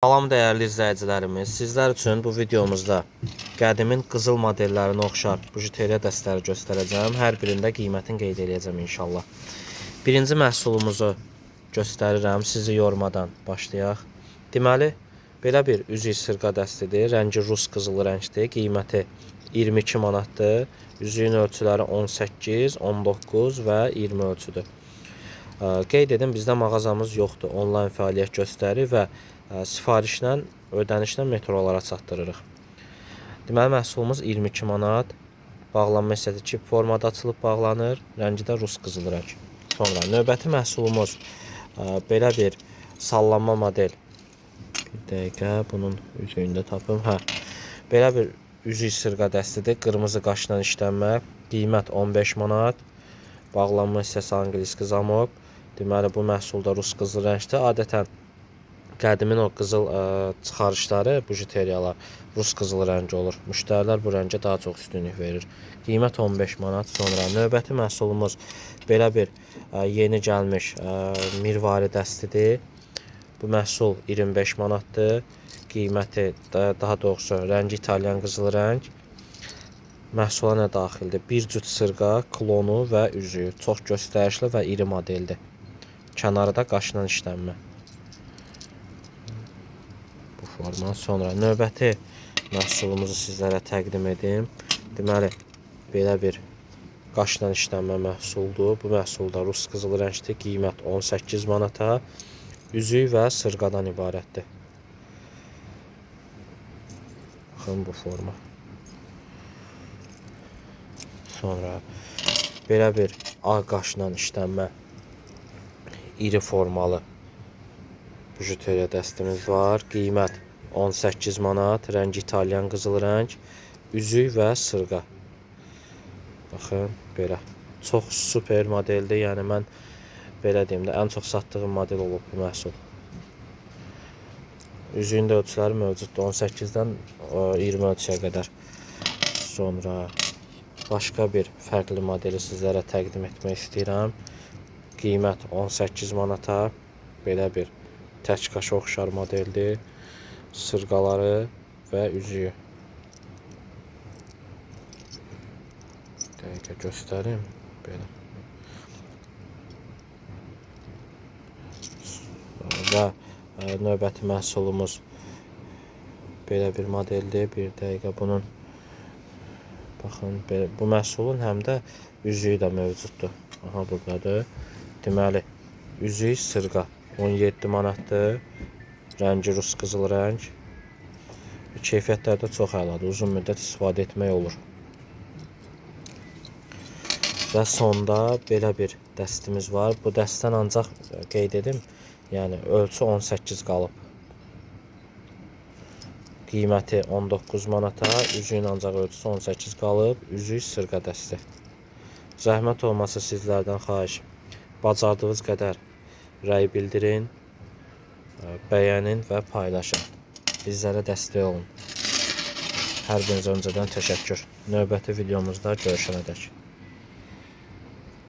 Salam dəyərli izləyicilərimiz, sizlər üçün bu videomuzda qədimin qızıl modellərinə oxşar bijuteriya dəstləri göstərəcəm. Hər birində qiymətini qeyd eləyəcəm inşallah. Birinci məhsulumuzu göstərirəm, sizi yormadan başlayaq. Deməli, belə bir üzük sırğa dəstidir. Rəngi rus qızılı rəngdir. Qiyməti 22 manatdır. Üzüyün ölçüləri 18, 19 və 20 ölçüdür. Qeyd edim, bizdə mağazamız yoxdur. Onlayn fəaliyyət göstərir və sifarişlə, ödənişlə metrolara çatdırırıq. Deməli, məhsulumuz 22 manat. Bağlanma hissəsi çip formada açılıb bağlanır. Rəngi də rus qızılı rəng. Sonra növbəti məhsulumuz belə bir sallanma model. Bir dəqiqə bunun üzüyünü də tapım. Hə. Belə bir üzük sırğa dəstidir. Qırmızı qaşla işlənmə. Qiymət 15 manat. Bağlanma hissəsi angliski zamok. Deməli, bu məhsul da rus qızılı rəngdir. Adətən qədimin o qızıl çıxarışları, bijuteriyalar rus qızılı rəngi olur. Müştərilər bu rəngə daha çox üstünlük verir. Qiymət 15 manat. Sonra növbəti məhsulumuz belə bir yeni gəlmiş mirvari dəstidir. Bu məhsul 25 manatdır. Qiyməti, daha doğrusu rəngi İtalyan qızılı rəng. Məhsula nə daxildir? Bir cüt sırğa, klonu və üzüyü. Çox göstərişli və iri modeldir. Kənarı da qaşla işlənmə. Bu forma. Sonra növbəti məhsulumuzu sizlərə təqdim edim. Deməli, belə bir qaşla işlənmə məhsuldur. Bu məhsul da rus qızılı rəngdir. Qiymət 18 manata. Üzük və sırğadan ibarətdir. Baxın bu forma. Sonra belə bir ağ qaşla işlənmə iri formalı bijuteriya dəstimiz var. Qiymət 18 manat. Rəngi İtalyan qızılı rəng. Üzük və sırğa. Baxın belə. Çox super modeldir. Yəni mən belə deyim də, ən çox satdığım model olub bu məhsul. Üzüyün də ölçüləri mövcuddur. 18-dən 20 ölçüyə qədər. Sonra başqa bir fərqli modeli sizlərə təqdim etmək istəyirəm. Qiymət 18 manata. Belə bir tək qaşa oxşar modeldir. Sırğaları və üzüyü. Dəqiqə göstərim. Belə. Və növbəti məhsulumuz belə bir modeldir. Bir dəqiqə bunun baxın, belə, bu məhsulun həm də üzüyü də mövcuddur. Aha, buradadır. Deməli, üzük sırğa 17 manatdır. Rəngi rus qızıl rəng. Keyfiyyətləri də çox əladır. Uzun müddət istifadə etmək olur. Və sonda belə bir dəstimiz var. Bu dəstdən ancaq qeyd edim, yəni ölçü 18 qalıb. Qiyməti 19 manata, üzüyün ancaq ölçüsü 18 qalıb, üzük sırğa dəsti. Zəhmət olmasa sizlərdən xahiş, bacardığınız qədər rəy bildirin, bəyənin və paylaşın. Bizlərə dəstək olun. Hər birinizə öncədən təşəkkür. Növbəti videomuzda görüşənədək.